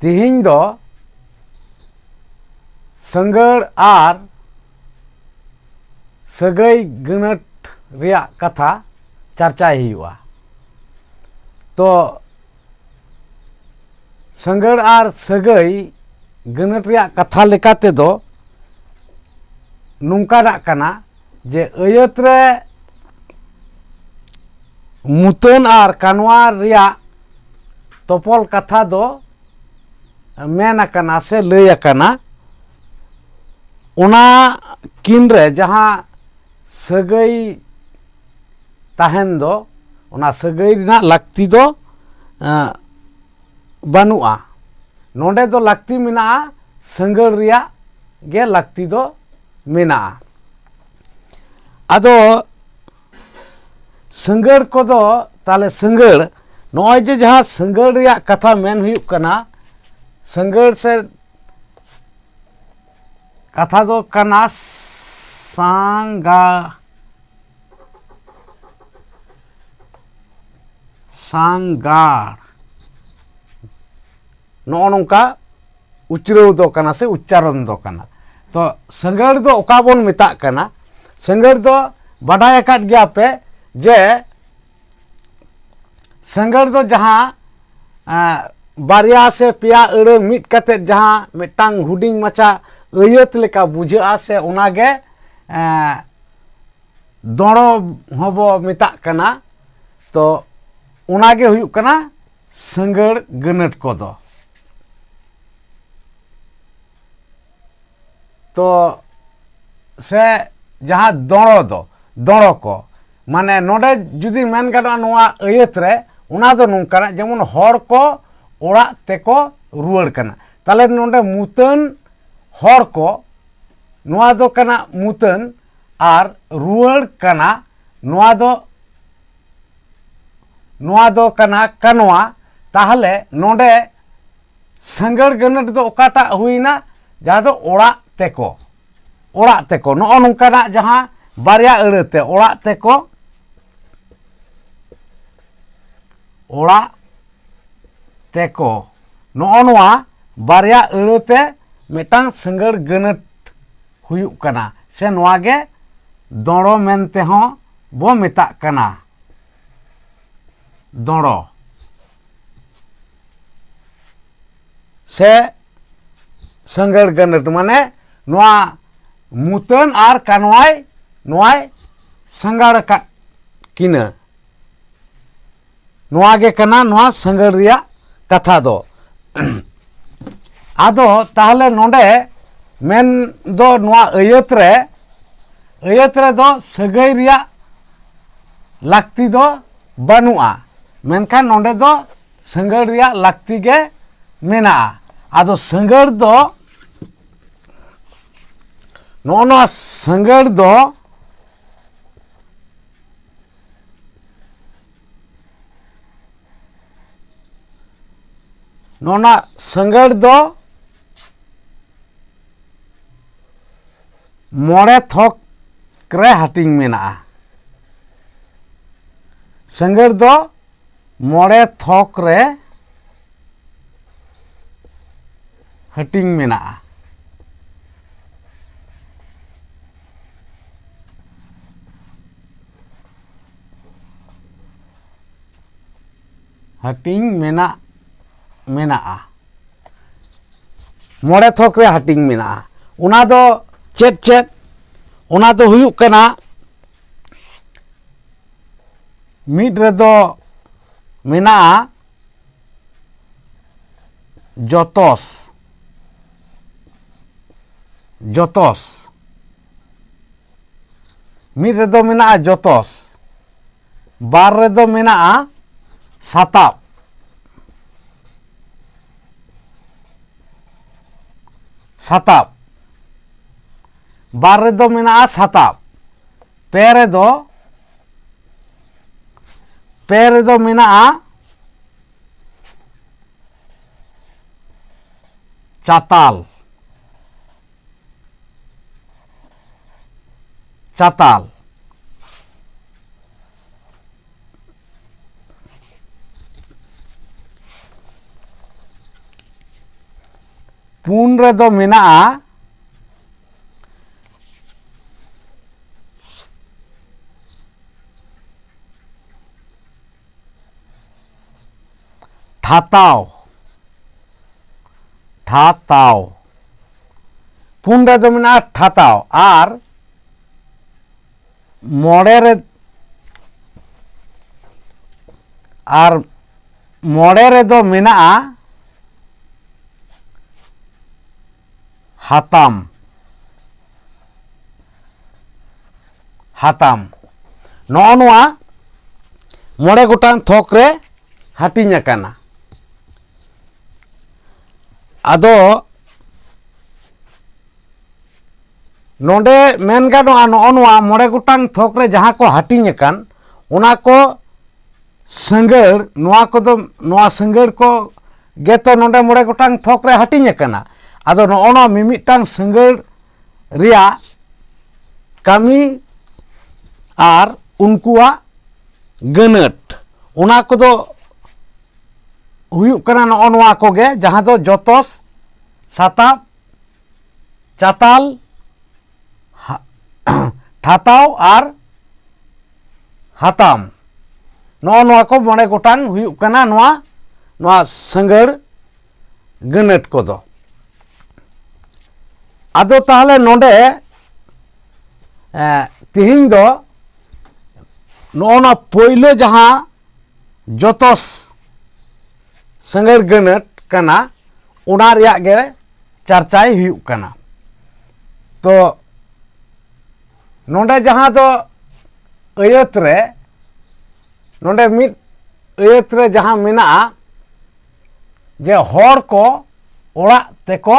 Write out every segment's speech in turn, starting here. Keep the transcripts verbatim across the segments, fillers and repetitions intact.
ᱛᱤᱦᱤᱧ ᱫᱚ ᱥᱟᱹᱝᱜᱟᱹᱲ ᱟᱨ ᱥᱟᱹᱜᱟᱹᱭ ᱜᱟᱹᱱᱟᱹᱴ ᱨᱮᱭᱟᱜ ᱠᱟᱛᱷᱟ ᱪᱟᱨᱪᱟᱭ ᱦᱩᱭᱩᱜᱼᱟ᱾ ᱛᱚ, ᱥᱟᱹᱝᱜᱟᱹᱲ ᱟᱨ ᱥᱟᱹᱜᱟᱹᱭ ᱜᱟᱹᱱᱟᱹᱴ ᱨᱮᱭᱟᱜ ᱠᱟᱛᱷᱟ ᱞᱮᱠᱟ ᱛᱮᱫᱚ ᱱᱚᱝᱠᱟᱱᱟᱜ ᱠᱟᱱᱟ ᱡᱮ ᱟᱹᱭᱟᱹᱛ ᱨᱮ ᱢᱩᱛᱟᱹᱱ ᱟᱨ ᱠᱟᱱᱣᱟᱨ ᱨᱮᱭᱟᱜ ᱛᱚᱯᱚᱞ ᱠᱟᱛᱷᱟ ᱫᱚ ᱢᱮᱱ ᱟᱠᱟᱱᱟ ᱥᱮ ᱞᱟᱹᱭ ᱟᱠᱟᱱᱟ᱾ ᱚᱱᱟ ᱠᱤᱱ ᱨᱮ ᱡᱟᱦᱟᱸ ᱥᱟᱹᱜᱟᱹᱭ ᱛᱟᱦᱮᱱ ᱫᱚ, ᱚᱱᱟ ᱥᱟᱹᱜᱟᱹᱭ ᱨᱮᱱᱟᱜ ᱞᱟᱹᱠᱛᱤ ᱫᱚ, ᱮᱸ, ᱵᱟᱹᱱᱩᱜᱼᱟ᱾ ᱱᱚᱰᱮ ᱫᱚ ᱞᱟᱹᱠᱛᱤ ᱢᱮᱱᱟᱜᱼᱟ, ᱥᱟᱹᱝᱜᱟᱹᱲ ᱨᱮᱭᱟᱜ ᱜᱮ ᱞᱟᱹᱠᱛᱤ ᱫᱚ ᱢᱮᱱᱟᱜᱼᱟ᱾ ᱟᱫᱚ ᱥᱟᱹᱝᱜᱟᱹᱲ ᱠᱚᱫᱚ, ᱛᱟᱦᱞᱮ ᱥᱟᱹᱝᱜᱟᱹᱲ, ᱱᱚᱜᱼᱚᱭ ᱡᱮ ᱡᱟᱦᱟᱸ ᱥᱟᱹᱝᱜᱟᱹᱲ ᱨᱮᱭᱟᱜ ᱠᱟᱛᱷᱟ ᱢᱮᱱ ᱦᱩᱭᱩᱜ ᱠᱟᱱᱟ, ᱥᱟᱹᱝᱜᱟᱹᱲ ᱥᱮ ᱠᱟᱛᱷᱟ ᱫᱚ ᱠᱟᱱᱟ ᱥᱟᱸᱜᱟ-, ᱥᱟᱸᱜᱟᱲ᱾ ᱱᱚᱜᱼᱚ ᱱᱚᱝᱠᱟ ᱩᱪᱨᱟᱹᱣ ᱫᱚ ᱠᱟᱱᱟ ᱥᱮ ᱩᱪᱪᱟᱨᱚᱱ ᱫᱚ ᱠᱟᱱᱟ᱾ ᱛᱚ, ᱥᱟᱹᱝᱜᱟᱹᱲ ᱫᱚ ᱚᱠᱟ ᱵᱚᱱ ᱢᱮᱛᱟᱜ ᱠᱟᱱᱟ? ᱥᱟᱹᱝᱜᱟᱹᱲ ᱫᱚ ᱵᱟᱰᱟᱭ ᱟᱠᱟᱫ ᱜᱮᱭᱟ ᱯᱮ ᱡᱮ ᱥᱟᱹᱝᱜᱟᱹᱲ ᱫᱚ ᱡᱟᱦᱟᱸ, ᱮᱸ, ᱵᱟᱨᱭᱟ ᱥᱮ ᱯᱮᱭᱟ ᱟᱹᱲᱟᱹ ᱢᱤᱫ ᱠᱟᱛᱮᱫ ᱡᱟᱦᱟᱸ ᱢᱤᱫᱴᱟᱝ ᱦᱩᱰᱤᱧ ᱢᱟᱪᱷᱟ ᱟᱹᱭᱟᱹᱛ ᱞᱮᱠᱟ ᱵᱩᱡᱷᱟᱹᱜᱼᱟ ᱥᱮ ᱚᱱᱟᱜᱮ, ᱮᱸ, ᱫᱚᱲᱚ ᱦᱚᱸᱵᱚ ᱢᱮᱛᱟᱜ ᱠᱟᱱᱟ᱾ ᱛᱚ, ᱚᱱᱟᱜᱮ ᱦᱩᱭᱩᱜ ᱠᱟᱱᱟ ᱥᱟᱹᱝᱜᱟᱹᱲ ᱜᱟᱹᱱᱟᱹᱴ ᱠᱚᱫᱚ᱾ ᱛᱚ, ᱥᱮ ᱡᱟᱦᱟᱸ ᱫᱚᱲᱚ ᱫᱚ, ᱫᱚᱲᱚ ᱠᱚ, ᱢᱟᱱᱮ ᱱᱚᱰᱮ ᱡᱩᱫᱤ ᱢᱮᱱ ᱜᱟᱱᱚᱜᱼᱟ ᱱᱚᱣᱟ ᱟᱹᱭᱟᱹᱛ ᱨᱮ, ᱚᱱᱟ ᱫᱚ ᱱᱚᱝᱠᱟᱱᱟᱜ, ᱡᱮᱢᱚᱱ ᱦᱚᱲ ᱠᱚ ᱚᱲᱟᱜ ᱛᱮᱠᱚ ᱨᱩᱣᱟᱹᱲ ᱠᱟᱱᱟ᱾ ᱛᱟᱦᱞᱮ ᱱᱚᱰᱮ ᱢᱩᱛᱟᱹᱱ ᱦᱚᱲ ᱠᱚ, ᱱᱚᱣᱟ ᱫᱚ ᱠᱟᱱᱟ ᱢᱩᱛᱟᱹᱱ, ᱟᱨ ᱨᱩᱣᱟᱹᱲ ᱠᱟᱱᱟ, ᱱᱚᱣᱟ ᱫᱚ, ᱱᱚᱣᱟ ᱫᱚ ᱠᱟᱱᱟ ᱠᱟᱱᱣᱟ᱾ ᱛᱟᱦᱞᱮ ᱱᱚᱰᱮ ᱥᱟᱹᱝᱜᱟᱹᱲ ᱜᱟᱹᱱᱟᱹᱴ ᱫᱚ ᱚᱠᱟᱴᱟᱜ ᱦᱩᱭᱱᱟ? ᱡᱟᱦᱟᱸ ᱫᱚ ᱚᱲᱟᱜ ᱛᱮᱠᱚ, ᱚᱲᱟᱜ ᱛᱮᱠᱚ, ᱱᱚᱜᱼᱚ ᱱᱚᱝᱠᱟᱱᱟᱜ ᱡᱟᱦᱟᱸ ᱵᱟᱨᱭᱟ ᱟᱹᱲᱟᱹ ᱛᱮ, ᱚᱲᱟᱜ ᱛᱮᱠᱚ, ᱚᱲᱟᱜ ᱛᱮᱠᱚ, ᱱᱚᱜᱼᱚ ᱱᱚᱣᱟ ᱵᱟᱨᱭᱟ ᱟᱹᱲᱟᱹ ᱛᱮ ᱢᱤᱫᱴᱟᱝ ᱥᱟᱹᱜᱟᱹᱲ ᱜᱟᱹᱱᱟᱹᱴ ᱦᱩᱭᱩᱜ ᱠᱟᱱᱟ, ᱥᱮ ᱱᱚᱣᱟ ᱜᱮ ᱫᱚᱲᱚ ᱢᱮᱱᱛᱮ ᱦᱚᱸ ᱵᱚ ᱢᱮᱛᱟᱜ ᱠᱟᱱᱟ᱾ ᱫᱚᱲᱚ ᱥᱮ ᱥᱟᱹᱜᱟᱹᱲ ᱜᱟᱹᱱᱟᱹᱴ, ᱢᱟᱱᱮ ᱱᱚᱣᱟ ᱢᱩᱛᱟᱹᱱ ᱟᱨ ᱠᱟᱱᱣᱟᱭ ᱱᱚᱣᱟᱭ ᱥᱟᱸᱜᱟᱲ ᱟᱠᱟᱫ ᱠᱤᱱᱟᱹ᱾ ᱱᱚᱣᱟ ᱜᱮ ᱠᱟᱱᱟ ᱱᱚᱣᱟ ᱥᱟᱹᱜᱟᱹᱲ ᱨᱮᱭᱟᱜ ᱠᱟᱛᱷᱟ ᱫᱚ᱾ ᱟᱫᱚ ᱛᱟᱦᱚᱞᱮ ᱱᱚᱰᱮ ᱢᱮᱱ ᱫᱚ ᱱᱚᱣᱟ ᱟᱹᱭᱟᱹᱛ ᱨᱮ, ᱟᱹᱭᱟᱹᱛ ᱨᱮᱫᱚ ᱥᱟᱹᱜᱟᱹᱭ ᱨᱮᱭᱟᱜ ᱞᱟᱹᱠᱛᱤ ᱫᱚ ᱵᱟᱹᱱᱩᱜᱼᱟ, ᱢᱮᱱᱠᱷᱟᱱ ᱱᱚᱰᱮ ᱫᱚ ᱥᱟᱹᱜᱟᱹᱲ ᱨᱮᱭᱟᱜ ᱞᱟᱹᱠᱛᱤ ᱜᱮ ᱢᱮᱱᱟᱜᱼᱟ᱾ ᱟᱫᱚ ᱥᱟᱹᱜᱟᱹᱲ ᱫᱚ, ᱱᱚᱜᱼᱚ ᱱᱚᱣᱟ ᱥᱟᱹᱜᱟᱹᱲ ᱫᱚ, ᱱᱚᱣᱟ ᱥᱟᱹᱜᱟᱹᱲ ᱫᱚ ᱢᱚᱬᱮ ᱛᱷᱚᱠ ᱨᱮ ᱦᱟᱹᱴᱤᱧ ᱢᱮᱱᱟᱜᱼᱟ᱾ ᱥᱟᱹᱜᱟᱹᱲ ᱫᱚ ᱢᱚᱬᱮ ᱛᱷᱚᱠ ᱨᱮ ᱦᱟᱹᱴᱤᱧ ᱢᱮᱱᱟᱜᱼᱟ᱾ ᱦᱟᱹᱴᱤᱧ ᱢᱮᱱᱟᱜ, ᱢᱮᱱᱟᱜᱼᱟ᱾ ᱢᱚᱬᱮ ᱛᱷᱚᱠ ᱨᱮ ᱦᱟᱹᱴᱤᱧ ᱢᱮᱱᱟᱜᱼᱟ᱾ ᱚᱱᱟ ᱫᱚ ᱪᱮᱫ ᱪᱮᱫ? ᱚᱱᱟ ᱫᱚ ᱦᱩᱭᱩᱜ ᱠᱟᱱᱟ, ᱢᱤᱫ ᱨᱮᱫᱚ ᱢᱮᱱᱟᱜᱼᱟ ᱡᱚᱛᱚᱥ, ᱡᱚᱛᱚᱥ᱾ ᱢᱤᱫ ᱨᱮᱫᱚ ᱢᱮᱱᱟᱜᱼᱟ ᱡᱚᱛᱚᱥ, ᱵᱟᱨ ᱨᱮᱫᱚ ᱢᱮᱱᱟᱜᱼᱟ ᱥᱟᱛᱟᱵ, ᱥᱟᱛᱟᱵ᱾ ᱵᱟᱨ ᱨᱮᱫᱚ ᱢᱮᱱᱟᱜᱼᱟ ᱥᱟᱛᱟᱵ᱾ ᱯᱮ ᱨᱮᱫᱚ, ᱯᱮ ᱨᱮᱫᱚ ᱢᱮᱱᱟᱜᱼᱟ ᱪᱟᱛᱟᱞ, ᱪᱟᱛᱟᱞ᱾ ᱯᱩᱱ ᱨᱮᱫᱚ ᱢᱮᱱᱟᱜᱼᱟ ᱴᱷᱟᱛᱟᱣ᱾ ᱴᱷᱟᱛᱟᱣ᱾ ᱯᱩᱱ ᱨᱮᱫᱚ ᱢᱮᱱᱟᱜᱼᱟ ᱴᱷᱟᱛᱟᱣ᱾ ᱟᱨ ᱢᱚᱬᱮ ᱨᱮ, ᱟᱨ ᱢᱚᱬᱮ ᱨᱮᱫᱚ ᱢᱮᱱᱟᱜᱼᱟ ᱦᱟᱛᱟᱢ᱾ ᱦᱟᱛᱟᱢ᱾ ᱱᱚᱜᱼᱚ ᱱᱚᱣᱟ ᱢᱚᱬᱮ ᱜᱚᱴᱟᱝ ᱛᱷᱚᱠ ᱨᱮ ᱦᱟᱹᱴᱤᱧ ᱟᱠᱟᱱᱟ᱾ ᱟᱫᱚ ᱱᱚᱰᱮ ᱢᱮᱱ ᱜᱟᱱᱚᱜᱼᱟ, ᱱᱚᱜᱼᱚ ᱱᱚᱣᱟ ᱢᱚᱬᱮ ᱜᱚᱴᱟᱝ ᱛᱷᱚᱠ ᱨᱮ ᱡᱟᱦᱟᱸ ᱠᱚ ᱦᱟᱹᱴᱤᱧ ᱟᱠᱟᱱ, ᱚᱱᱟ ᱠᱚ ᱥᱟᱹᱜᱟᱹᱲ, ᱱᱚᱣᱟ ᱠᱚᱫᱚ, ᱱᱚᱣᱟ ᱥᱟᱹᱜᱟᱹᱲ ᱠᱚ ᱜᱮᱛᱚ ᱱᱚᱰᱮ ᱢᱚᱬᱮ ᱜᱚᱴᱟᱝ ᱛᱷᱚᱠ ᱨᱮ ᱦᱟᱹᱴᱤᱧ ᱟᱠᱟᱱᱟ᱾ ᱟᱫᱚ ᱱᱚᱜᱼᱚ ᱱᱚᱣᱟ ᱢᱤᱢᱤᱫᱴᱟᱝ ᱥᱟᱹᱜᱟᱹᱲ ᱨᱮᱭᱟᱜ ᱠᱟᱹᱢᱤ ᱟᱨ ᱩᱱᱠᱩᱣᱟᱜ ᱜᱟᱹᱱᱟᱹᱴ, ᱚᱱᱟ ᱠᱚᱫᱚ ᱦᱩᱭᱩᱜ ᱠᱟᱱᱟ ᱱᱚᱜᱼᱚ ᱱᱚᱣᱟ ᱠᱚᱜᱮ, ᱡᱟᱦᱟᱸ ᱫᱚ ᱡᱚᱛᱚᱥ, ᱥᱟᱛᱟᱵ, ᱪᱟᱛᱟᱞ, ᱦᱟ-, ᱴᱷᱟᱛᱟᱣ ᱟᱨ ᱦᱟᱛᱟᱢ᱾ ᱱᱚᱜᱼᱚ ᱱᱚᱣᱟ ᱠᱚ ᱢᱚᱬᱮ ᱜᱚᱴᱟᱝ ᱦᱩᱭᱩᱜ ᱠᱟᱱᱟ ᱱᱚᱣᱟ, ᱱᱚᱣᱟ ᱥᱟᱹᱜᱟᱹᱲ ᱜᱟᱹᱱᱟᱹᱴ ᱠᱚᱫᱚ᱾ ᱟᱫᱚ ᱛᱟᱦᱚᱞᱮ ᱱᱚᱰᱮ, ᱮ, ᱛᱤᱦᱤᱧ ᱫᱚ ᱱᱚᱜᱼᱚ ᱱᱚᱣᱟ ᱯᱳᱭᱞᱳ ᱡᱟᱦᱟᱸ ᱡᱚᱛᱚᱥ ᱥᱟᱹᱜᱟᱹᱲ ᱜᱟᱹᱱᱟᱹᱴ ᱠᱟᱱᱟ, ᱚᱱᱟ ᱨᱮᱭᱟᱜ ᱜᱮ ᱪᱟᱨᱪᱟᱭ ᱦᱩᱭᱩᱜ ᱠᱟᱱᱟ᱾ ᱛᱚ ᱱᱚᱰᱮ ᱡᱟᱦᱟᱸ ᱫᱚ ᱟᱹᱭᱟᱹᱛ ᱨᱮ, ᱱᱚᱰᱮ ᱢᱤᱫ ᱟᱹᱭᱟᱹᱛ ᱨᱮ ᱡᱟᱦᱟᱸ ᱢᱮᱱᱟᱜᱼᱟ ᱡᱮ ᱦᱚᱲ ᱠᱚ ᱚᱲᱟᱜ ᱛᱮᱠᱚ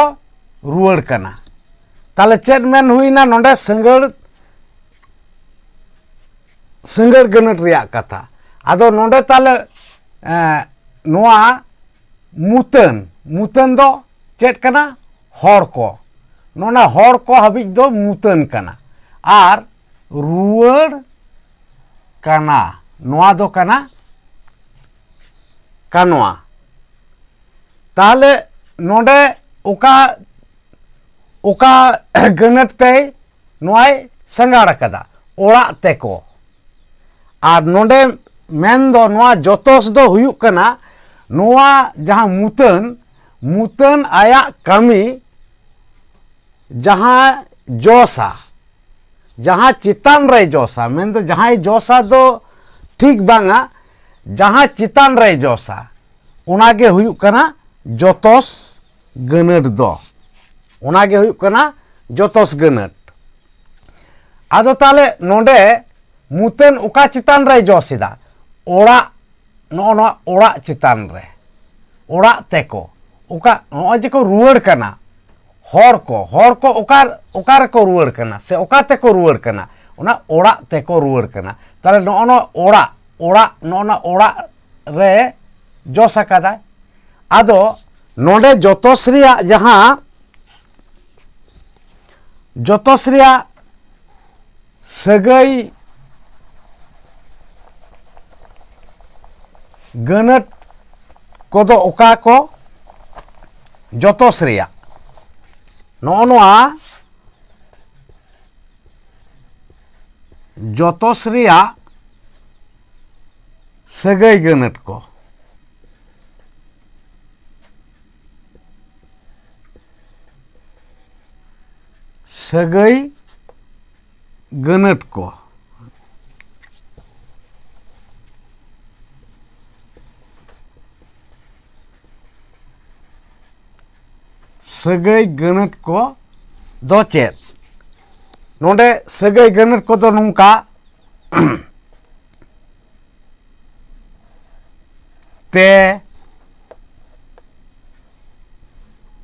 ᱨᱩᱣᱟᱹᱲ ᱠᱟᱱᱟ᱾ ᱛᱟᱦᱞᱮ ᱪᱮᱫ ᱢᱮᱱ ᱦᱩᱭᱱᱟ ᱱᱚᱰᱮ ᱥᱟᱹᱜᱟᱹᱲ, ᱥᱟᱹᱜᱟᱹᱲ ᱜᱟᱹᱱᱟᱹᱴ ᱨᱮᱭᱟᱜ ᱠᱟᱛᱷᱟ? ᱟᱫᱚ ᱱᱚᱰᱮ ᱛᱟᱦᱞᱮ, ᱮᱸ, ᱱᱚᱣᱟ ᱢᱩᱛᱟᱹᱱ, ᱢᱩᱛᱟᱹᱱ ᱫᱚ ᱪᱮᱫ ᱠᱟᱱᱟ? ᱦᱚᱲ ᱠᱚ᱾ ᱱᱚᱰᱮ ᱦᱚᱲ ᱠᱚ ᱦᱟᱹᱵᱤᱡ ᱫᱚ ᱢᱩᱛᱟᱹᱱ ᱠᱟᱱᱟ᱾ ᱟᱨ ᱨᱩᱣᱟᱹᱲ ᱠᱟᱱᱟ, ᱱᱚᱣᱟ ᱫᱚ ᱠᱟᱱᱟ ᱠᱟᱱᱣᱟ᱾ ᱛᱟᱦᱞᱮ ᱱᱚᱰᱮ ᱚᱠᱟ ᱚᱠᱟ ᱜᱟᱹᱱᱟᱹᱴ ᱛᱮᱭ ᱱᱚᱣᱟᱭ ᱥᱟᱸᱜᱟᱲ ᱟᱠᱟᱫᱟ? ᱚᱲᱟᱜ ᱛᱮᱠᱚ᱾ ᱟᱨ ᱱᱚᱰᱮ ᱢᱮᱱ ᱫᱚ ᱱᱚᱣᱟ ᱡᱚᱛᱚᱥ ᱫᱚ ᱦᱩᱭᱩᱜ ᱠᱟᱱᱟ, ᱱᱚᱣᱟ ᱡᱟᱦᱟᱸ ᱢᱩᱛᱟᱹᱱ, ᱢᱩᱛᱟᱹᱱ ᱟᱭᱟᱜ ᱠᱟᱹᱢᱤ ᱡᱟᱦᱟᱸ ᱡᱚᱥᱟ, ᱡᱟᱦᱟᱸ ᱪᱮᱛᱟᱱ ᱨᱮ ᱡᱚᱥᱟ, ᱢᱮᱱᱫᱚ ᱡᱟᱦᱟᱸᱭ ᱡᱚᱥᱟ ᱫᱚ ᱴᱷᱤᱠ ᱵᱟᱝᱟ, ᱡᱟᱦᱟᱸ ᱪᱮᱛᱟᱱ ᱨᱮ ᱡᱚᱥᱟ, ᱚᱱᱟ ᱜᱮ ᱦᱩᱭᱩᱜ ᱠᱟᱱᱟ ᱡᱚᱛᱚᱥ ᱜᱟᱹᱱᱟᱹᱴ ᱫᱚ᱾ ᱚᱱᱟ ᱜᱮ ᱦᱩᱭᱩᱜ ᱠᱟᱱᱟ ᱡᱚᱛᱚᱥ ᱜᱟᱹᱱᱟᱹᱴ᱾ ᱟᱫᱚ ᱛᱟᱦᱞᱮ ᱱᱚᱰᱮ ᱢᱩᱛᱟᱹᱱ ᱚᱠᱟ ᱪᱮᱛᱟᱱ ᱨᱮᱭ ᱡᱚᱥ ᱮᱫᱟ? ᱚᱲᱟᱜ, ᱱᱚᱜᱼᱚ ᱱᱚᱣᱟ ᱚᱲᱟᱜ ᱪᱮᱛᱟᱱ ᱨᱮ, ᱚᱲᱟᱜ ᱛᱮᱠᱚ, ᱚᱠᱟ, ᱱᱚᱜᱼᱚᱭ ᱡᱮ ᱠᱚ ᱨᱩᱣᱟᱹᱲ ᱠᱟᱱᱟ, ᱦᱚᱲ ᱠᱚ, ᱦᱚᱲ ᱠᱚ ᱚᱠᱟ, ᱚᱠᱟ ᱨᱮᱠᱚ ᱨᱩᱣᱟᱹᱲ ᱠᱟᱱᱟ ᱥᱮ ᱚᱠᱟ ᱛᱮᱠᱚ ᱨᱩᱣᱟᱹᱲ ᱠᱟᱱᱟ? ᱚᱱᱟ ᱚᱲᱟᱜ ᱛᱮᱠᱚ ᱨᱩᱣᱟᱹᱲ ᱠᱟᱱᱟ᱾ ᱛᱟᱦᱞᱮ ᱱᱚᱜᱼᱚ ᱱᱚᱣᱟ ᱚᱲᱟᱜ, ᱚᱲᱟᱜ, ᱱᱚᱜᱼᱚ ᱱᱚᱣᱟ ᱚᱲᱟᱜ ᱨᱮ ᱡᱚᱥ ᱟᱠᱟᱫᱟᱭ᱾ ᱟᱫᱚ ᱱᱚᱰᱮ ᱡᱚᱛᱚᱥ ᱨᱮᱭᱟᱜ ᱡᱟᱦᱟᱸ, ᱡᱚᱛᱚᱥ ᱨᱮᱭᱟᱜ ᱥᱟᱹᱜᱟᱹᱭ ᱜᱟᱹᱱᱟᱹᱴ ᱠᱚᱫᱚ ᱚᱠᱟ ᱠᱚ? ᱡᱚᱛᱚᱥ ᱨᱮᱭᱟᱜ, ᱱᱚᱜᱼᱚ ᱱᱚᱣᱟ ᱡᱚᱛᱚᱥ ᱨᱮᱭᱟᱜ ᱥᱟᱹᱜᱟᱹᱭ ᱜᱟᱹᱱᱟᱹᱴ ᱠᱚ᱾ ᱥᱟᱹᱜᱟᱹᱭ ᱜᱟᱹᱱᱟᱹᱴ ᱠᱚ᱾ ᱥᱟᱹᱜᱟᱹᱭ ᱜᱟᱹᱱᱟᱹᱴ ᱠᱚ ᱫᱚ ᱪᱮᱫ? ᱱᱚᱰᱮ ᱥᱟᱹᱜᱟᱹᱭ ᱜᱟᱹᱱᱟᱹᱴ ᱠᱚᱫᱚ ᱱᱚᱝᱠᱟ, ᱛᱮ,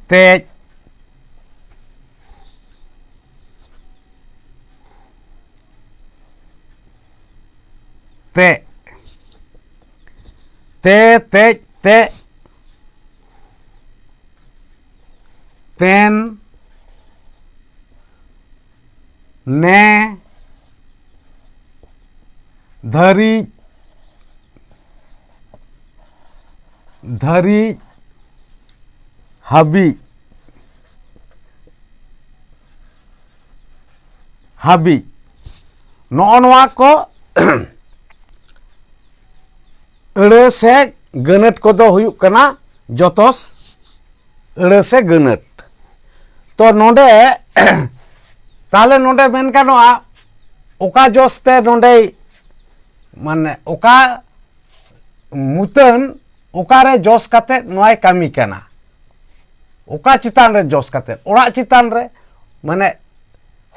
ᱛᱮᱡ, ᱛᱮ, ᱛᱮ, ᱛᱮᱡ, ᱛᱮ, ᱛᱮᱱ, ᱱᱮ, ᱫᱷᱟᱹᱨᱤᱡ, ᱫᱷᱟᱹᱨᱤᱡ, ᱦᱟᱹᱵᱤᱡ᱾ ᱦᱟᱹᱵᱤᱡ᱾ ᱱᱚᱜᱼᱚ ᱱᱚᱣᱟ ᱠᱚ ᱟᱹᱲᱟᱹ ᱥᱮ ᱜᱟᱹᱱᱟᱹᱴ ᱠᱚᱫᱚ ᱦᱩᱭᱩᱜ ᱠᱟᱱᱟ ᱡᱚᱛᱚᱥ ᱟᱹᱲᱟᱹ ᱥᱮ ᱜᱟᱹᱱᱟᱹᱴ᱾ ᱛᱚ ᱱᱚᱰᱮ ᱛᱟᱦᱞᱮ ᱱᱚᱰᱮ ᱢᱮᱱ ᱜᱟᱱᱚᱜᱼᱟ, ᱚᱠᱟ ᱡᱚᱥ ᱛᱮ ᱱᱚᱰᱮ, ᱢᱟᱱᱮ ᱚᱠᱟ ᱢᱩᱛᱟᱹᱱ ᱚᱠᱟᱨᱮ ᱡᱚᱥ ᱠᱟᱛᱮ ᱱᱚᱣᱟᱭ ᱠᱟᱹᱢᱤ ᱠᱟᱱᱟ? ᱚᱠᱟ ᱪᱮᱛᱟᱱ ᱨᱮ ᱡᱚᱥ ᱠᱟᱛᱮ? ᱚᱲᱟᱜ ᱪᱮᱛᱟᱱ ᱨᱮ, ᱢᱟᱱᱮ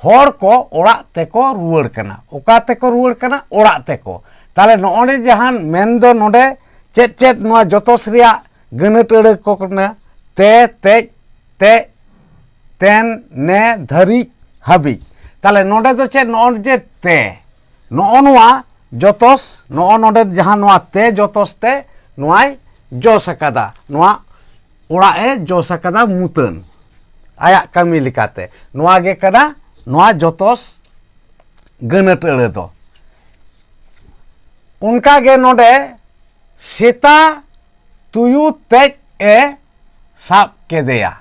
ᱦᱚᱲ ᱠᱚ ᱚᱲᱟᱜ ᱛᱮᱠᱚ ᱨᱩᱣᱟᱹᱲ ᱠᱟᱱᱟ᱾ ᱚᱠᱟ ᱛᱮᱠᱚ ᱨᱩᱣᱟᱹᱲ ᱠᱟᱱᱟ? ᱚᱲᱟᱜ ᱛᱮᱠᱚ᱾ ᱛᱟᱦᱞᱮ ᱱᱚᱜᱼᱚᱭ ᱡᱟᱦᱟᱱ ᱢᱮᱱ ᱫᱚ ᱱᱚᱰᱮ ᱪᱮᱫ ᱪᱮᱫ ᱱᱚᱣᱟ ᱡᱚᱛᱚᱥ ᱨᱮᱭᱟᱜ ᱜᱟᱹᱱᱟᱹᱴ ᱟᱹᱲᱟᱹ ᱠᱚ ᱠᱟᱱᱟ? ᱛᱮ, ᱛᱮᱡ, ᱛᱮᱡ, ᱛᱮᱱ, ᱱᱮ, ᱫᱷᱟᱹᱨᱤᱡ, ᱦᱟᱹᱵᱤᱡ᱾ ᱛᱟᱦᱞᱮ ᱱᱚᱰᱮ ᱫᱚ ᱪᱮᱫ? ᱱᱚᱜᱼᱚᱭ ᱡᱮ ᱛᱮ, ᱱᱚᱜᱼᱚ ᱱᱚᱣᱟ ᱡᱚᱛᱚᱥ, ᱱᱚᱜᱼᱚ ᱱᱚᱰᱮ ᱡᱟᱦᱟᱸ ᱱᱚᱣᱟ ᱛᱮ ᱡᱚᱛᱚᱥ ᱛᱮ ᱱᱚᱣᱟᱭ ᱡᱚᱥ ᱟᱠᱟᱫᱟ, ᱱᱚᱣᱟ ᱚᱲᱟᱜ ᱮ ᱡᱚᱥ ᱟᱠᱟᱫᱟ ᱢᱩᱛᱟᱹᱱ ᱟᱭᱟᱜ ᱠᱟᱹᱢᱤ ᱞᱮᱠᱟᱛᱮ᱾ ᱱᱚᱣᱟ ᱜᱮ ᱠᱟᱱᱟ ᱱᱚᱣᱟ ᱡᱚᱛᱚᱥ ᱜᱟᱹᱱᱟᱹᱴ ᱟᱹᱲᱟᱹ ᱫᱚ᱾ ᱚᱱᱠᱟ ᱜᱮ ᱱᱚᱰᱮ ᱥᱮᱛᱟ ᱛᱩᱭᱩ ᱛᱮᱡ ᱮ ᱥᱟᱵ ᱠᱮᱫᱮᱭᱟ᱾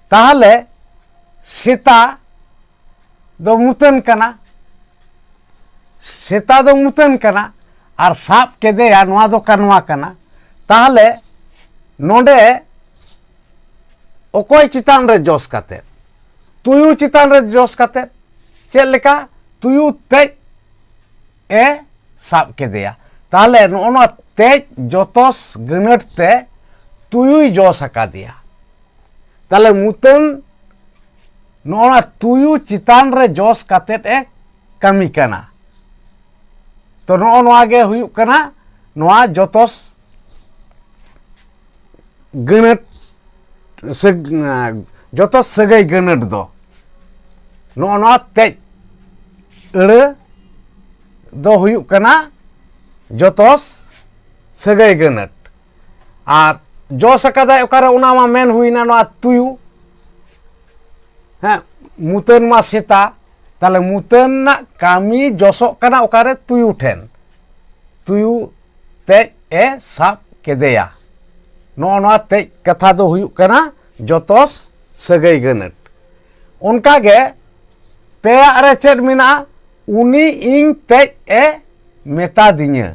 ᱛᱟᱦᱞᱮ ᱥᱮᱛᱟ ᱫᱚ ᱢᱩᱛᱟᱹᱱ ᱠᱟᱱᱟ, ᱥᱮᱛᱟ ᱫᱚ ᱢᱩᱛᱟᱹᱱ ᱠᱟᱱᱟ, ᱟᱨ ᱥᱟᱵ ᱠᱮᱫᱮᱭᱟ ᱱᱚᱣᱟ ᱫᱚ ᱠᱟᱱᱣᱟ ᱠᱟᱱᱟ᱾ ᱛᱟᱦᱞᱮ ᱱᱚᱰᱮ ᱚᱠᱚᱭ ᱪᱮᱛᱟᱱ ᱨᱮ ᱡᱚᱥ ᱠᱟᱛᱮ? ᱛᱩᱭᱩ ᱪᱮᱛᱟᱱ ᱨᱮ ᱡᱚᱥ ᱠᱟᱛᱮ᱾ ᱪᱮᱫ ᱞᱮᱠᱟ? ᱛᱩᱭᱩ ᱛᱮᱡ ᱮ ᱥᱟᱵ ᱠᱮᱫᱮᱭᱟ᱾ ᱛᱟᱦᱞᱮ ᱱᱚᱜᱼᱚ ᱱᱚᱣᱟ ᱛᱮᱡ ᱡᱚᱛᱚᱥ ᱜᱟᱹᱱᱟᱹᱴ ᱛᱮ ᱛᱩᱭᱩᱭ ᱡᱚᱥ ᱟᱠᱟᱫᱮᱭᱟ᱾ ᱛᱟᱦᱞᱮ ᱢᱩᱛᱟᱹᱱ ᱱᱚᱜᱼᱚ ᱱᱚᱣᱟ ᱛᱩᱭᱩ ᱪᱮᱛᱟᱱ ᱨᱮ ᱡᱚᱥ ᱠᱟᱛᱮ ᱮ ᱠᱟᱹᱢᱤ ᱠᱟᱱᱟ᱾ ᱛᱚ ᱱᱚᱜᱼᱚ ᱱᱚᱣᱟ ᱜᱮ ᱦᱩᱭᱩᱜ ᱠᱟᱱᱟ ᱱᱚᱣᱟ ᱡᱚᱛᱚᱥ ᱜᱟᱹᱱᱟᱹᱴ ᱥᱟᱹᱜ-, ᱡᱚᱛᱚᱥ ᱥᱟᱹᱜᱟᱹᱭ ᱜᱟᱹᱱᱟᱹᱴ ᱫᱚ᱾ ᱱᱚᱜᱼᱚ ᱱᱚᱣᱟ ᱛᱮᱡ ᱟᱹᱲᱟᱹ ᱫᱚ ᱦᱩᱭᱩᱜ ᱠᱟᱱᱟ ᱡᱚᱛᱚᱥ ᱥᱟᱹᱜᱟᱹᱭ ᱜᱟᱹᱱᱟᱹᱴ᱾ ᱟᱨ ᱡᱚᱥ ᱟᱠᱟᱫᱟᱭ ᱚᱠᱟᱨᱮ? ᱚᱱᱟ ᱢᱟ ᱢᱮᱱ ᱦᱩᱭᱱᱟ ᱱᱚᱣᱟ ᱛᱩᱭᱩ᱾ ᱦᱮᱸ, ᱢᱩᱛᱟᱹᱱ ᱢᱟ ᱥᱮᱛᱟ᱾ ᱛᱟᱦᱞᱮ ᱢᱩᱛᱟᱹᱱ ᱨᱮᱱᱟᱜ ᱠᱟᱹᱢᱤ ᱡᱚᱥᱚᱜ ᱠᱟᱱᱟ ᱚᱠᱟᱨᱮ? ᱛᱩᱭᱩ ᱴᱷᱮᱱ᱾ ᱛᱩᱭᱩ ᱛᱮᱡ ᱮ ᱥᱟᱵ ᱠᱮᱫᱮᱭᱟ᱾ ᱱᱚᱜᱼᱚ ᱱᱚᱣᱟ ᱛᱮᱡ ᱠᱟᱛᱷᱟ ᱫᱚ ᱦᱩᱭᱩᱜ ᱠᱟᱱᱟ ᱡᱚᱛᱚᱥ ᱥᱟᱹᱜᱟᱹᱭ ᱜᱟᱹᱱᱟᱹᱴ᱾ ᱚᱱᱠᱟᱜᱮ ᱯᱮᱭᱟᱜ ᱨᱮ ᱪᱮᱫ ᱢᱮᱱᱟᱜᱼᱟ? ᱩᱱᱤ ᱤᱧ ᱛᱮᱡ ᱮ ᱢᱮᱛᱟ ᱫᱤᱧᱟᱹ᱾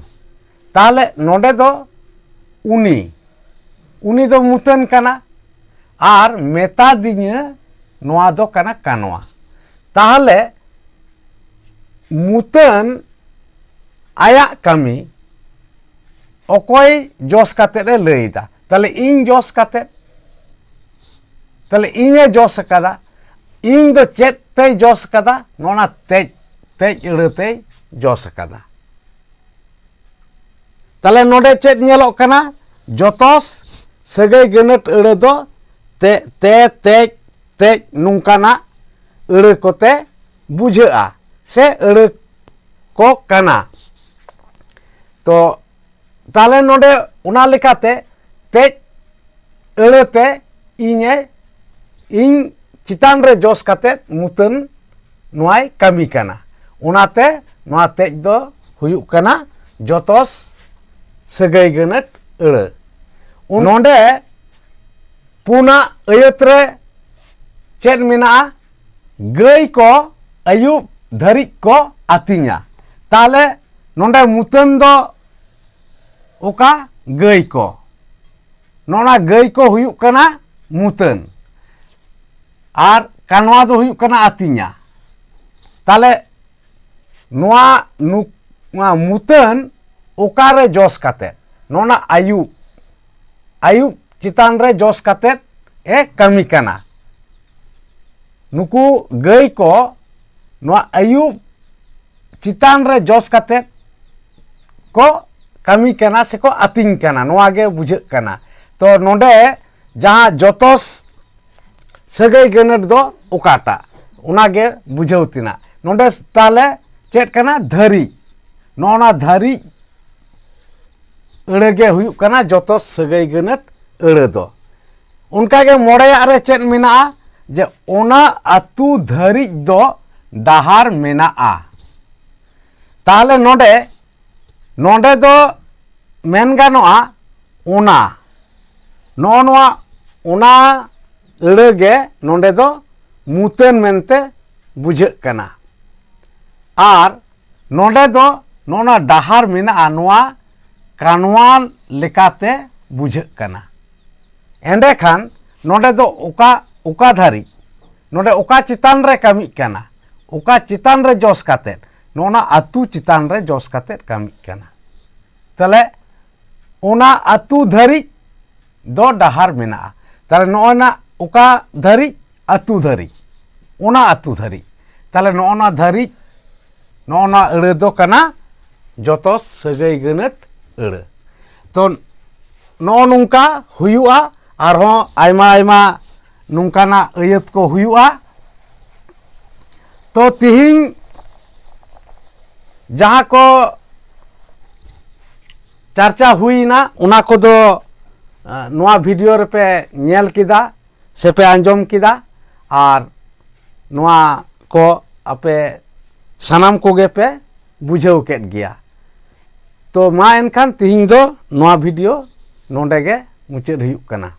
ᱛᱟᱦᱚᱞᱮ ᱱᱚᱰᱮ ᱫᱚ ᱩᱱᱤ, ᱩᱱᱤ ᱫᱚ ᱢᱩᱛᱟᱹᱱ ᱠᱟᱱᱟ, ᱟᱨ ᱢᱮᱛᱟ ᱫᱤᱧᱟᱹ ᱱᱚᱣᱟ ᱫᱚ ᱠᱟᱱᱟ ᱠᱟᱱᱣᱟ᱾ ᱛᱟᱦᱚᱞᱮ ᱢᱩᱛᱟᱹᱱ ᱟᱭᱟᱜ ᱠᱟᱹᱢᱤ ᱚᱠᱚᱭ ᱡᱚᱥ ᱠᱟᱛᱮᱫ ᱮ ᱞᱟᱹᱭ ᱮᱫᱟ? ᱛᱟᱦᱚᱞᱮ ᱤᱧ ᱡᱚᱥ ᱠᱟᱛᱮᱫ, ᱛᱟᱦᱚᱞᱮ ᱤᱧᱮ ᱡᱚᱥ ᱟᱠᱟᱫᱟ᱾ ᱤᱧ ᱫᱚ ᱪᱮᱫ ᱛᱮᱭ ᱡᱚᱥ ᱟᱠᱟᱫᱟ? ᱱᱚᱣᱟ ᱛᱮᱡ, ᱛᱮᱡ ᱟᱹᱲᱟᱹ ᱛᱮᱭ ᱡᱚᱥ ᱟᱠᱟᱫᱟ᱾ ᱛᱟᱦᱚᱞᱮ ᱱᱚᱰᱮ ᱪᱮᱫ ᱧᱮᱞᱚᱜ ᱠᱟᱱᱟ? ᱡᱚᱛᱚᱥ ᱥᱟᱹᱜᱟᱹᱭ ᱜᱟᱹᱱᱟᱹᱴ ᱟᱹᱲᱟᱹ ᱫᱚ ᱛᱮ, ᱛᱮ, ᱛᱮᱡ, ᱛᱮᱡ ᱱᱚᱝᱠᱟᱱᱟᱜ ᱟᱹᱲᱟᱹ ᱠᱚᱛᱮ ᱵᱩᱡᱷᱟᱹᱜᱼᱟ ᱥᱮ ᱟᱹᱲᱟᱹ ᱠᱚ ᱠᱟᱱᱟ᱾ ᱛᱚ ᱛᱟᱦᱚᱞᱮ ᱱᱚᱰᱮ ᱚᱱᱟ ᱞᱮᱠᱟᱛᱮ ᱛᱮᱡ ᱟᱹᱲᱟᱹᱛᱮ ᱤᱧᱮ, ᱤᱧ ᱪᱮᱛᱟᱱ ᱨᱮ ᱡᱚᱥ ᱠᱟᱛᱮᱫ ᱢᱩᱛᱟᱹᱱ ᱱᱚᱣᱟᱭ ᱠᱟᱹᱢᱤ ᱠᱟᱱᱟ᱾ ᱚᱱᱟᱛᱮ ᱱᱚᱣᱟ ᱛᱮᱡ ᱫᱚ ᱦᱩᱭᱩᱜ ᱠᱟᱱᱟ ᱡᱚᱛᱚᱥ ᱥᱟᱹᱜᱟᱹᱭ ᱜᱟᱹᱱᱟᱹᱴ ᱟᱹᱲᱟᱹ᱾ ᱱᱚᱰᱮ ᱯᱩᱱᱟᱜ ᱟᱹᱭᱟᱹᱛ ᱨᱮ ᱪᱮᱫ ᱢᱮᱱᱟᱜᱼᱟ? ᱜᱟᱹᱭ ᱠᱚ ᱟᱹᱭᱩᱵ ᱫᱷᱟᱹᱨᱤᱡ ᱠᱚ ᱟᱹᱛᱤᱧᱟ᱾ ᱛᱟᱦᱚᱞᱮ ᱱᱚᱰᱮ ᱢᱩᱛᱟᱹᱱ ᱫᱚ ᱚᱠᱟ? ᱜᱟᱹᱭ ᱠᱚ᱾ ᱱᱚᱜᱼᱱᱟ ᱜᱟᱹᱭ ᱠᱚ ᱦᱩᱭᱩᱜ ᱠᱟᱱᱟ ᱢᱩᱛᱟᱹᱱ, ᱟᱨ ᱠᱟᱱᱣᱟ ᱫᱚ ᱦᱩᱭᱩᱜ ᱠᱟᱱᱟ ᱟᱹᱛᱤᱧᱟ᱾ ᱛᱟᱦᱚᱞᱮ ᱱᱚᱣᱟ ᱱᱩᱠ-, ᱱᱚᱣᱟ ᱢᱩᱛᱟᱹᱱ ᱚᱠᱟᱨᱮ ᱡᱚᱥ ᱠᱟᱛᱮ? ᱱᱚᱜᱼᱱᱟ ᱟᱹᱭᱩᱵ, ᱟᱹᱭᱩᱵ ᱪᱮᱛᱟᱱ ᱨᱮ ᱡᱚᱥ ᱠᱟᱛᱮ ᱮ ᱠᱟᱹᱢᱤ ᱠᱟᱱᱟ᱾ ᱱᱩᱠᱩ ᱜᱟᱹᱭ ᱠᱚ ᱱᱚᱣᱟ ᱟᱹᱭᱩᱵ ᱪᱮᱛᱟᱱ ᱨᱮ ᱡᱚᱥ ᱠᱟᱛᱮ ᱠᱚ ᱠᱟᱹᱢᱤ ᱠᱟᱱᱟ ᱥᱮᱠᱚ ᱟᱹᱛᱤᱧ ᱠᱟᱱᱟ, ᱱᱚᱣᱟ ᱜᱮ ᱵᱩᱡᱷᱟᱹᱜ ᱠᱟᱱᱟ᱾ ᱛᱚ ᱱᱚᱰᱮ ᱡᱟᱦᱟᱸ ᱡᱚᱛᱚᱥ ᱥᱟᱹᱜᱟᱹᱭ ᱜᱟᱹᱱᱟᱹᱴ ᱫᱚ ᱚᱠᱟᱴᱟᱜ, ᱚᱱᱟᱜᱮ ᱵᱩᱡᱷᱟᱹᱣ ᱛᱮᱱᱟᱜ᱾ ᱱᱚᱰᱮ ᱛᱟᱦᱚᱞᱮ ᱪᱮᱫ ᱠᱟᱱᱟ? ᱫᱷᱟᱹᱨᱤᱡ᱾ ᱱᱚᱜᱼᱚ ᱱᱟ ᱫᱷᱟᱹᱨᱤᱡ ᱟᱹᱲᱟᱹ ᱜᱮ ᱦᱩᱭᱩᱜ ᱠᱟᱱᱟ ᱡᱚᱛᱚ ᱥᱟᱹᱜᱟᱹᱭ ᱜᱟᱹᱱᱟᱹᱴ ᱟᱹᱲᱟᱹ ᱫᱚ᱾ ᱚᱱᱠᱟᱜᱮ ᱢᱚᱬᱮᱭᱟᱜ ᱨᱮ ᱪᱮᱫ ᱢᱮᱱᱟᱜᱼᱟ? ᱡᱮ ᱚᱱᱟ ᱟᱹᱛᱩ ᱫᱷᱟᱹᱨᱤᱡ ᱫᱚ ᱰᱟᱦᱟᱨ ᱢᱮᱱᱟᱜᱼᱟ᱾ ᱛᱟᱦᱚᱞᱮ ᱱᱚᱰᱮ, ᱱᱚᱰᱮ ᱫᱚ ᱢᱮᱱ ᱜᱟᱱᱚᱜᱼᱟ ᱚᱱᱟ, ᱱᱚᱜᱼᱚ ᱱᱚᱣᱟ ᱚᱱᱟ ᱟᱹᱲᱟᱹ ᱜᱮ ᱱᱚᱰᱮ ᱫᱚ ᱢᱩᱛᱟᱹᱱ ᱢᱮᱱᱛᱮ ᱵᱩᱡᱷᱟᱹᱜ ᱠᱟᱱᱟ᱾ ᱟᱨ ᱱᱚᱰᱮ ᱫᱚ ᱱᱚᱜᱼᱱᱟ ᱰᱟᱦᱟᱨ ᱢᱮᱱᱟᱜᱼᱟ, ᱱᱚᱣᱟ ᱠᱟᱱᱣᱟᱱ ᱞᱮᱠᱟᱛᱮ ᱵᱩᱡᱷᱟᱹᱜ ᱠᱟᱱᱟ᱾ ᱮᱸᱰᱮᱠᱷᱟᱱ ᱱᱚᱰᱮ ᱫᱚ ᱚᱠᱟ, ᱚᱠᱟ ᱫᱷᱟᱹᱨᱤᱡ, ᱱᱚᱰᱮ ᱚᱠᱟ ᱪᱮᱛᱟᱱ ᱨᱮ ᱠᱟᱹᱢᱤᱜ ᱠᱟᱱᱟ, ᱚᱠᱟ ᱪᱮᱛᱟᱱ ᱨᱮ ᱡᱚᱥ ᱠᱟᱛᱮᱫ, ᱱᱚᱜᱼᱱᱟ ᱟᱹᱛᱩ ᱪᱮᱛᱟᱱ ᱨᱮ ᱡᱚᱥ ᱠᱟᱛᱮᱫ ᱠᱟᱹᱢᱤᱜ ᱠᱟᱱᱟ᱾ ᱛᱟᱦᱞᱮ ᱚᱱᱟ ᱟᱹᱛᱩ ᱫᱷᱟᱹᱨᱤᱡ ᱫᱚ ᱰᱟᱦᱟᱨ ᱢᱮᱱᱟᱜᱼᱟ᱾ ᱛᱟᱦᱞᱮ ᱱᱚᱜᱼᱚᱭ ᱱᱟ ᱚᱠᱟ ᱫᱷᱟᱹᱨᱤᱡ? ᱟᱹᱛᱩ ᱫᱷᱟᱹᱨᱤᱡ, ᱚᱱᱟ ᱟᱹᱛᱩ ᱫᱷᱟᱹᱨᱤᱡ᱾ ᱛᱟᱦᱞᱮ ᱱᱚᱜᱼᱚ ᱱᱟ ᱫᱷᱟᱹᱨᱤᱡ, ᱱᱚᱜᱼᱚ ᱱᱟ ᱟᱹᱲᱟᱹ ᱫᱚ ᱠᱟᱱᱟ ᱡᱚᱛᱚ ᱥᱟᱹᱜᱟᱹᱭ ᱜᱟᱹᱱᱟᱹᱴ ᱟᱹᱲᱟᱹ᱾ ᱛᱚ ᱱᱚᱜᱼᱚ ᱱᱚᱝᱠᱟ ᱦᱩᱭᱩᱜᱼᱟ, ᱟᱨᱦᱚᱸ ᱟᱭᱢᱟ ᱟᱭᱢᱟ ᱱᱚᱝᱠᱟᱱᱟᱜ ᱟᱹᱭᱟᱹᱛ ᱠᱚ ᱦᱩᱭᱩᱜᱼᱟ᱾ ᱛᱚ ᱛᱤᱦᱤᱧ ᱡᱟᱦᱟᱸ ᱠᱚ ᱪᱟᱨᱪᱟ ᱦᱩᱭᱱᱟ, ᱚᱱᱟ ᱠᱚᱫᱚ, ᱮ, ᱱᱚᱣᱟ ᱵᱷᱤᱰᱤᱭᱳ ᱨᱮᱯᱮ ᱧᱮᱞ ᱠᱮᱫᱟ ᱥᱮᱯᱮ ᱟᱸᱡᱚᱢ ᱠᱮᱫᱟ, ᱟᱨ ᱱᱚᱣᱟ ᱠᱚ ᱟᱯᱮ ᱥᱟᱱᱟᱢ ᱠᱚᱜᱮ ᱯᱮ ᱵᱩᱡᱷᱟᱹᱣ ᱠᱮᱫ ᱜᱮᱭᱟ᱾ ᱛᱚ ᱢᱟ ᱮᱱᱠᱷᱟᱱ ᱛᱤᱦᱤᱧ ᱫᱚ ᱱᱚᱣᱟ ᱵᱷᱤᱰᱤᱭᱳ ᱱᱚᱰᱮ ᱜᱮ ᱢᱩᱪᱟᱹᱫ ᱦᱩᱭᱩᱜ ᱠᱟᱱᱟ᱾